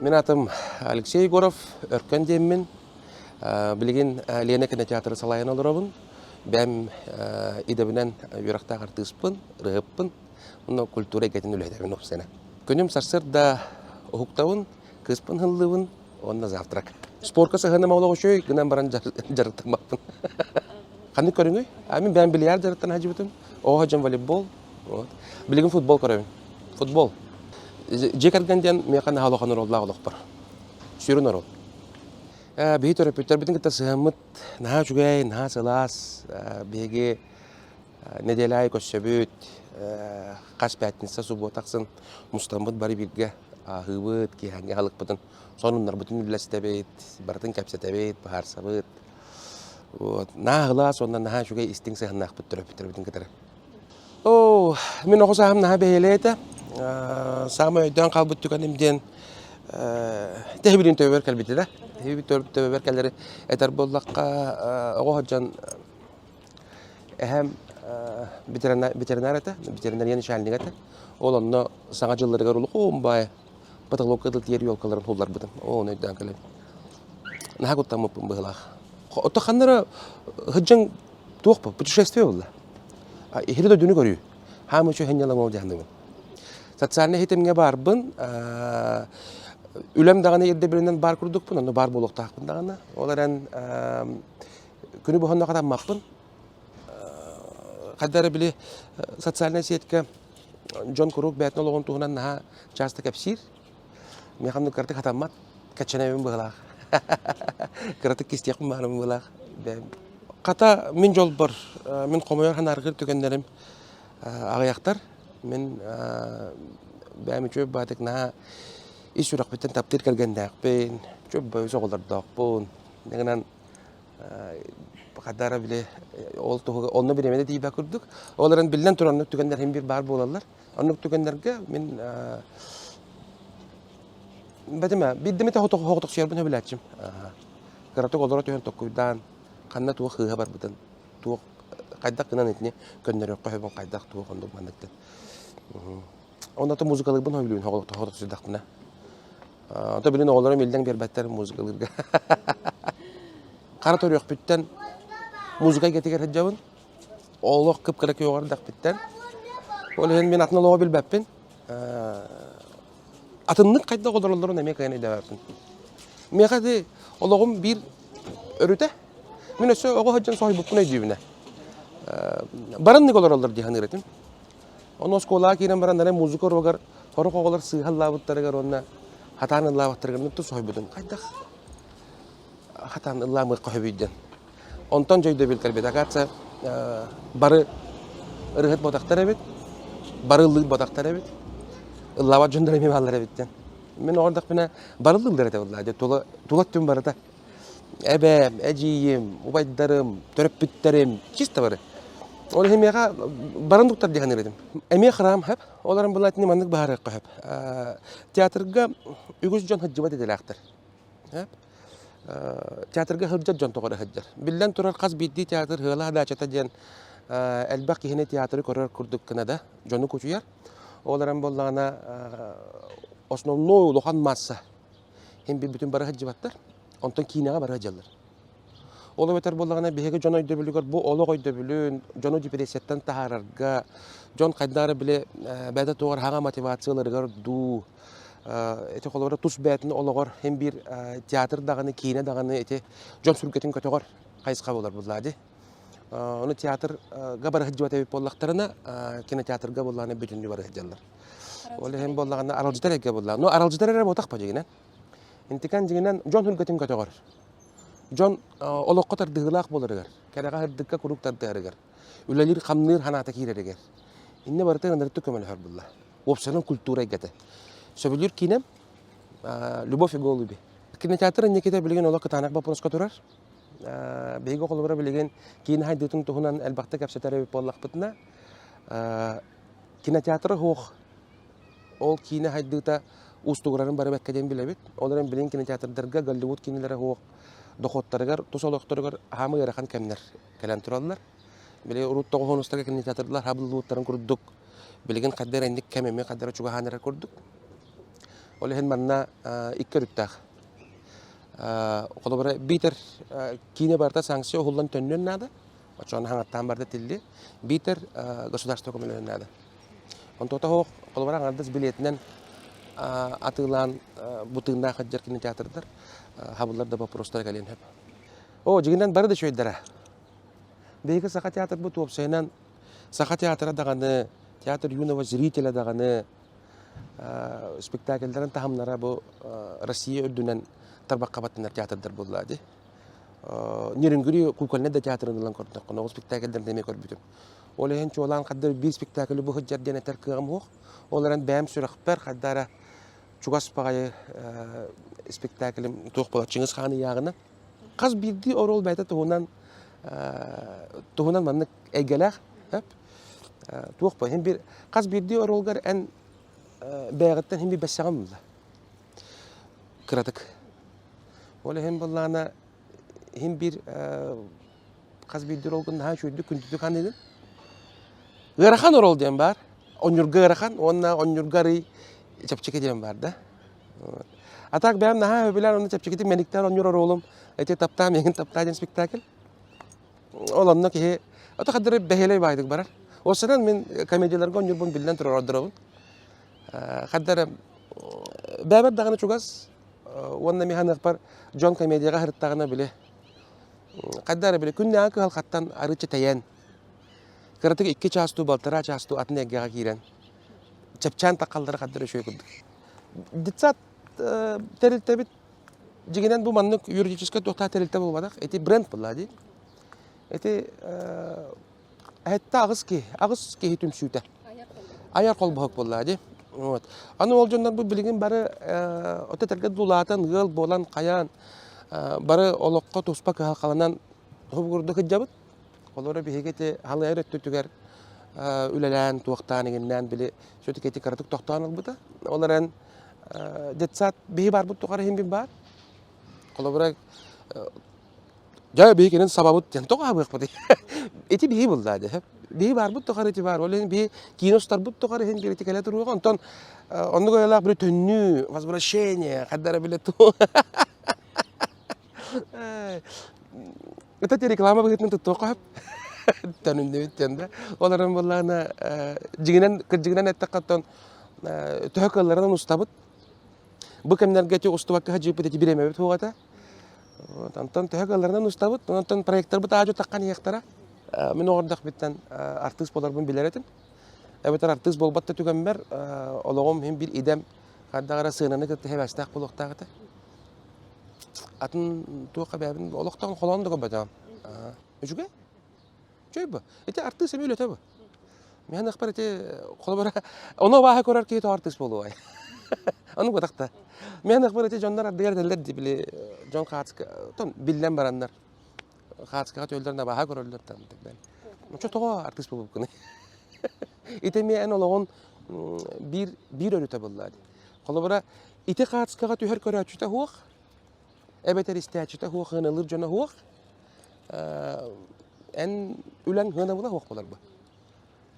Мин аатым Алексей Егоров, Өркөн диэммин. Билигин Лена кинотеатры салайан олоробун. Бэйэм идэбинэн үөрэхтээх артыыспын, ырыаһыппын. Онно культура эйгэтин үлэһитэбин уопсайынан. Күнүм сарсыарда уһуктабын, кыыспын һыллыыбын уонна завтрак. Спорка сыһыаным олох үчүгэй, гынан баран дьарыктаммаппын. Ханнык көрүҥүй? А мин бэйэм бильярд дьарыктана сылдьыбытым. Оҕо сылдьан волейбол. Вот. Билигин футбол көрөбүн. Футбол. Дьиэ кэргэн диэн миэхэ наһаа улахан оруоллаах олохпор. Сүрүн оруол. Биһи төрөппүттэрбитин кытта сыһыаммыт наһаа үчүгэй, наһаа сылаас. Биһиги нэдиэлэ аайы көрсөбүт. Хас пятница, суббота ахсын мустаммыт бары бииргэ ааһыыбыт, киэһээҥҥи аһылыкпытын, сонуннарбытын үллэстэбит, барытын кэпсэтэбит, быһаарсабыт. Вот. Наһаа сылаас уонна наһаа үчүгэй истиҥ сыһыаннаахпыт төрөппүттэрбитин кытары. Оо, мин оҕо сааһым наһаа бэһиэлэй этэ. Саамай өйдөөн хаалбыт түгэним диэн тэһибилин төбөбөр кэлбитэ да. Тэһибит төбөбөр кэлэри этэр буоллахха, оҕо сылдьан эһэм ветеринар этэ, ветеринария начальнига этэ. Ол онно саҥа дьылларыгар улахан баай потолокка тиэр елкаларын хулларбытым. Оо, ону өйдөөн кэлэбин. Наһаа куттаммыппын быһыылаах. Ото ханна эрэ сылдьан туох бу путешествие буолла. Иһири дойдуну көрүү. Хаамы үчүгэй сынньалаҥ ол дьаһаныбын. Социальнай ситимҥэ баарбын. Үлэм даҕаны ирдэбилинэн баар курдукпун, онно баар буолуохтаахпын даҕаны. Ол эрэн күнү быһа онно хатаммаппын. Хайда эрэ били социальнай сетка дьон куруук бэйэтин олоҕун туһунан наһаа часто кэпсиир. Миэхэ оннук кыратык хатаммат, кэччэнэбин быһыылаах. Кыратык кистиэхпин баҕарабын быһыылаах. Хата мин дьолбор, мин хомойор санааргыыр түгэннэрим аҕыйахтар. Мин бэйэм үчүгэй баатык наһаа ис сүрэхпиттэн таптыыр кэргэннээхпин, үчүгэй үс оҕолордоохпун. Гынан хадара били ол туһуга онно бириэмэ да тиийбэт курдук. Ол эрэн биллэн турар оннук түгэннэр син биир баар буолаллар. Оннук түгэннэргэ мин бэтимэ биирдэ эмитэ хоҕотохсуйарбын сөбүлээччим. Кыратык олоро түһэн токкуйдаан ханна туох сыыһа барбытын, туох хайдах гынан итини көннөрүөххэ сөбүн хайдах туох оннук манныктын. Онно музыкалыырбын сөбүлүүбүн хоҕотохсуйдахпына. Ото билин оҕолорум иллэҥ биэрбэттэр музыкалыырга. Хара төрүөхпүттэн музыка эйгэтигэр сылдьабын. Олох кып-кыра күөҕэр эрдэхпиттэн. Ол иһин мин атын олоҕу билбэппин. Атыннык хайдах олороллорун эмиэ кыайан өйдөөбөппүн. Миэхэ ити олоҕум биир өрүтэ. Мин өссө оҕо сылдьан соһуйбуппун өйдүүбүн ээ. Бараннык олороллор дии саныыр этим. Ону оскуолаҕа киирэн баран арай музыка уруогар сорох оҕолор сыыһа ыллаабыттарыгар уонна хатаан ыллаабыттарыгар нукту соһуйбутум. Хайдах хатаан ыллаамыахха сөбүй диэн. Онтон дьэ өйдөбүл кэлбит. Оказывается, бары ырыһыт буотахтар эбит, бары ыллыыр буотахтар эбит, ыллаабат дьоннор эмиэ бааллар эбит диэн. Мин оҕо эрдэхпинэ бары ыллыыллар этэ буоллаа дьэ тула тула өттүм барыта эбээм, эдьиийим, убайдарым, төрөппүттэрим чисто бары. Ол иһин миэхэ баран дуктар дии саныыр этим. Эмиэ храм хөп, ол эрэн была итини маннык быһаарыахха сөп. Театрга үгүс дьон сылдьыбат идэлээхтэр. Театрга сылдьар дьон тоҕо эрэ сылдьар. Биллэн турар, хас биирдии театр ыала-даачата диэн элбэх киһини театры көрөр курдук гына да дьону кучуйар. Ол эрэн буоллаҕына основной улахан масса Һин бүтүн бары сылдьыбаттар. Онтон киинэҕэ бары сылдьаллар. Ол эбэтэр буоллаҕына биһиги дьон өйдөбүлүгэр бу олох өйдөбүлүн, дьону депрессияттан таһаарарга, дьон хайдах эрэ били бэйэтэ туох эрэ хаҥа мотивация ыларыгар дуу, ити холобура тус бэйэтин олоҕор һин биир театр даҕаны, киинэ даҕаны ити дьон сүргэтин көтөҕөр хайысха буолар буоллаа дии. Ону театрга бары сылдьыбат эбит буоллахтарына, кинотеатрга буоллаҕына бүтүннүү бары сылдьаллар. Ол иһин буоллаҕына аралдьытар эйгэ буолла. Ну аралдьытар эрэ буотах ба дьигинэн. Интикэн дьигинэн дьон сүргэтин көтөҕөр. Дьон олоххо тардыһыылаах буоларыгар, кэрэҕэ сырдыкка куруук тардыһарыгар, үлэлиир-хамныыр санаата киирэригэр. Иннэ барыта ынырыктык көмөлөһөр булла. Уопсайынан культура эйгэтэ. Сөбүлүүр киинэм Любовь и голуби. Кинотеатр инникитэ билигин олох кытаанах боппуруоска турар. Биһиги холобура билигин киинэ хайдыытын туһунан элбэхтик кэпсэтэр эбит буоллахпытына, Кинотеатра суох. Ол киинэ хайдыыта уустугурарын бары бэккэ диэн билэбит. Ол эрэн билигин кинотеатрдарга Голливуд киинэлэрэ суох дохуоттарыгар, тус олохторугар аһаамай ыарахан кэмнэр кэлэн тураллар. Били урут тоҕуһун кинотеатрдар хабыллыбыттарын курдук билигин хайда эрэ инник кэм эмиэ хайда эрэ чугаһаан эрэр курдук. Ол иһин манна икки өрүттээх. Холобура, биитэр киинэ барыта санкция уһуллан төннүөн наада, оччоҕуна хаҥаттаан барда тилли, биитэр государство көмөлөһүөн наада. Онтуота суох, холобура, аҥардас билиэтинэн атыылаан бу тыыннаах сылдьар кинотеатрдар хабыллар да боппуруостара кэлиэн сөп. Оо, дьиҥинэн бары да үчүгэйдэрэ. Биһиги Саха театрбыт уопсайынан Саха театра даҕаны, театр юного зрителя даҕаны спектакльдарын таһымнара бу Россия үрдүнэн тарбахха баттанар театрдар буолла дии. Нерюнгри кукольнай да театрын ылан көрдөххүнэ, ол спектакльдарын эмиэ көрбүтүм. Ол иһин чуолаан хаддар биир спектаклы бу сылдьар диэн этэр кыаҕым суох. Ол эрэн бэйэм сүрэхпэр хайда эрэ чугас баҕайы спектаклым туох буолар Чыҥыс Хаан ыйааҕынан. Хас биирдии оруол бэйэтэ туһунан туһунан маннык эйгэлээх туох бу иһин биир хас биирдии оруолгар эн бэйэҕиттэн иһин биир бэссэҕин булла кыратык. Ол иһин буоллаҕына иһин биир хас биирдии оруолгун наһаа үчүгэйдик күндүтүк аныыгын. Ыарахан оруол диэн баар. Онньурга ыарахан уонна онньурга арый чэпчэки диэн баар да. А так бэйэм наһаа сөбүлээн онно чэпчэкитик мэниктээн оонньуур оруолум эти таптаа миигин таптаа диэн спектакль. Ол онно киһи ото хаддары бэһиэлэй баайдык барар. Уопсайынан мин комедияларга оонньуурбун биллэн турар ордоробун. Хаддары бэйэбэр даҕаны чугас уонна мин ханыахпар дьон комедияҕа сырыттаҕына били хайда эрэ били күннээҕи кыһалҕаттан арыычча тэйэн кыратык икки чаас дуу балтараа чаас дуу атын эйгэҕэ киирэн чэпчээн таххаллара хаддара үчүгэй курдук. Детсад тэрилтэбит дьиҥинэн бу маннык юридическай туохтаах тэрилтэ буолбатах. Ити бренд буолла дии. Ити эһэтте аҕыс киһи, аҕыс киһи түмсүүтэ. Айар холбоһук буолла дии. Вот. Аны ол дьоннорбут билигин бары ото этэргэ дулаатан, ыал буолан, хайаан бары олоххо туспа кыһалҕаланан курдук сылдьабыт. Олору биһиги ити халыйар өттүтүгэр үлэлээн, туохтаан, иҥиннээн били все-таки ити кыратык тохтоон ылбыта. Ол эрэн детсад биһи барбыт тухары иһин бин баар. Холобура дьэ биһи кинин сабабыт диэн тоҕо аһабыахпытый? Ити биһи булла дии. Биһи барбыт тухары ити бар. Ол иһин биһи киинэ устарбыт тухары иһин бир ити кэлэ туруоҕа. Онтон оннук айылаах били төннүү, возвращение, хаддара били ту. Это реклама быһыытынан туттуохха сөп. Төнүннүбүт диэн да. Ол эрэн буоллаҕына дьиҥинэн кырдьыгынан эттэххэ оттон төһө кыалларынан устабыт. Бу кэмнэргэ ити устубакка садьыыппыт ити бириэмэбит суох этэ. Онтон төһө кыалларынан устабыт. Онтон проекторбыт аадьу таххан иһиэхтэрэ. Мин оҕордохпуттан артыыс буоларбын билэр этим. Эбэтэр артыыс буолбат да түгэммэр олоҕум иһин биир идэм хайдах эрэ сыананы кытта сибээстээх буолуохтаах этэ. Атын туохха бэйэбин олохтоон холоон да көрбөтөҕүм. Үчүгэй. Үчүгэй бу. Ити артыыс эмиэ үлэтэ бу. Мин ахпар ити холобура ону абааһы көрөр киһи тоҕо артыыс буолуой? Ону кутахта. Мин ахпар ити дьоннор ардыгар этэллэр дии били дьон хаацка тон биллэн бараннар хаацкаҕа түөллэрин абааһы көрөллөр там так далее. Оччо тоҕо артыыс буолбуккунуй? Ити эмиэ эн олоҕун биир биир өрүтэ буолла дии. Холобура ити хаацкаҕа түһэр көрөөччүтэ суох, эбэтэр истээччитэ суох, ыанылыыр дьоно суох, эн үлэҥ сыанабыла суох буолар бу.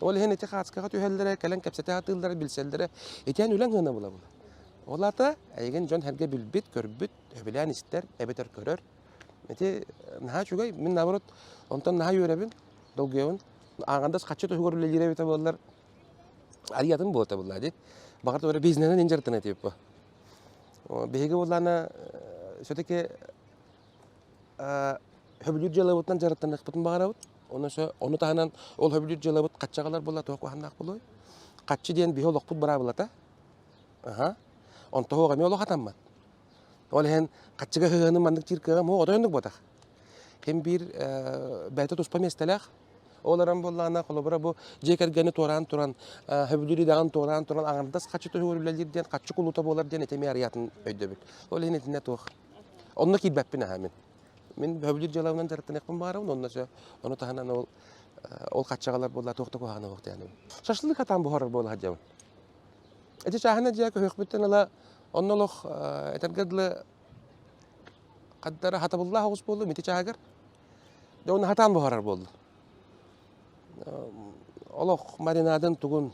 Ол иһин ити хаацкаҕа түһэллэрэ, кэлэн кэпсэтэ сатыыллара, билсэллэрэ, ити эн үлэҥ сыанабыла буолар. Ол аата эйигин дьон сэргэ билбит, көрбүт, сөбүлээн истэр, эбэтэр көрөр. Ити наһаа үчүгэй, мин наоборот онтон наһаа үөрэбин, долгуйабын. Ааҕандас хаччы туһугар үлэлиир эбитэ буоллар, арыйатын буолта буолла дии. Баҕар туора бизнеһинэн инжертын этип бу. Биһиги буоллаана все-таки хөбүлүүр дьыалабытынан дьарыктаныахпытын баҕарабыт. Ону ону таһынан ол хөбүлүүр дьыалабыт хаччаҕалар буолла туох куһааннаах буолуой? Хаччы диэн биһи олохпут быраабылата. Аха. Онто суох эмиэ олох атаммат. Ол иһин хаччыга сыһыаны маннык диир кыаҕым суох, отой оннук буотах. Ким биир бэйэтэ туспа миэстэлээх. Ол эрэн буоллаҕына, холобура бу дьиэ кэргэни туораан туран, сөбүлүүр идэҕин туораан туран аҥардас хаччы туһугар үлэлиир диэн хаччы кулута буолар диэн ити эмиэ арыйаатын өйдөбүл. Ол иһин итиннэ туох. Онно киирбэппин аһаа мин. Мин сөбүлүүр дьыалабынан дьарыктаныахпын баҕарабын, онно сөп. Ону таһынан ол ол хаччаҕалар буолла туох да куһаҕана суох диэн. Шашлык хатаан буһарар буола сылдьабын. Ити чааһына дьиэ көһүөхпүттэн ыла онно олох этэргэ дылы хаддара хатабыллаах оҕус буоллум ити чааһыгар. Дьэ уонна хатаан буһарар буоллум. Олох маринадын тугун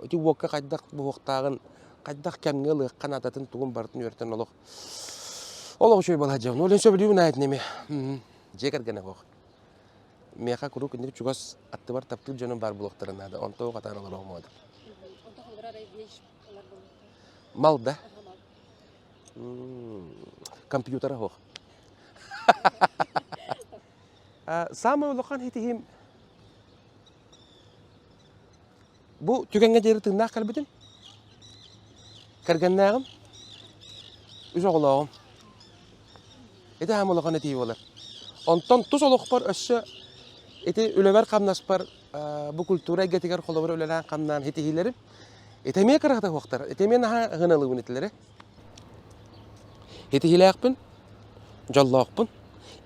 ити уокка хайдах буһуохтааҕын, Хайдах кэмҥэ ылыахха наадатын тугун барытын үөрэтэн олох олох үчүгэй буолар дьон. Ол сөбүлүүбүн аайытын эмиэ. Дьиэ кэргэнэ суох. Миэхэ куруук инник чугас аттыбар таптыыр дьонум баар буолуохтарын наада. Онто хатаан олоруом буолар. Мал да? Компьютера суох. Саамай улахан ситиһиим бу түгэҥҥэ диэри тыыннаах кэлбитим. Кэргэннээҕим, үс оҕолооҕум. Ити аам улахан этии буолар. Онтон тус олохпор өссө ити үлэбэр-хамнаспар бу культура эйгэтигэр холобур үлэлээн-хамнаан ситиһиилэрим ити эмиэ кырата суохтар. Ити эмиэ наһаа ыһыналыыбын итилэри. Ситиһиилээхпин, дьоллоохпун,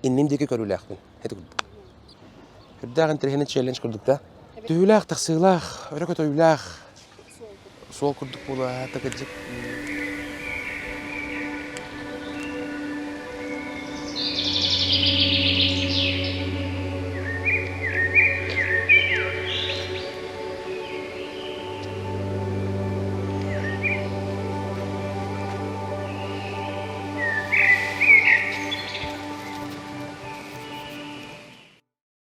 инним диэки көрүүлээхпин. Ити курдук. Үрдээх интэриэһинэй челлендж курдук да. Түһүүлээх, тахсыылаах, өрө көтөүүлээх суол курдук буолуо, кырдьык.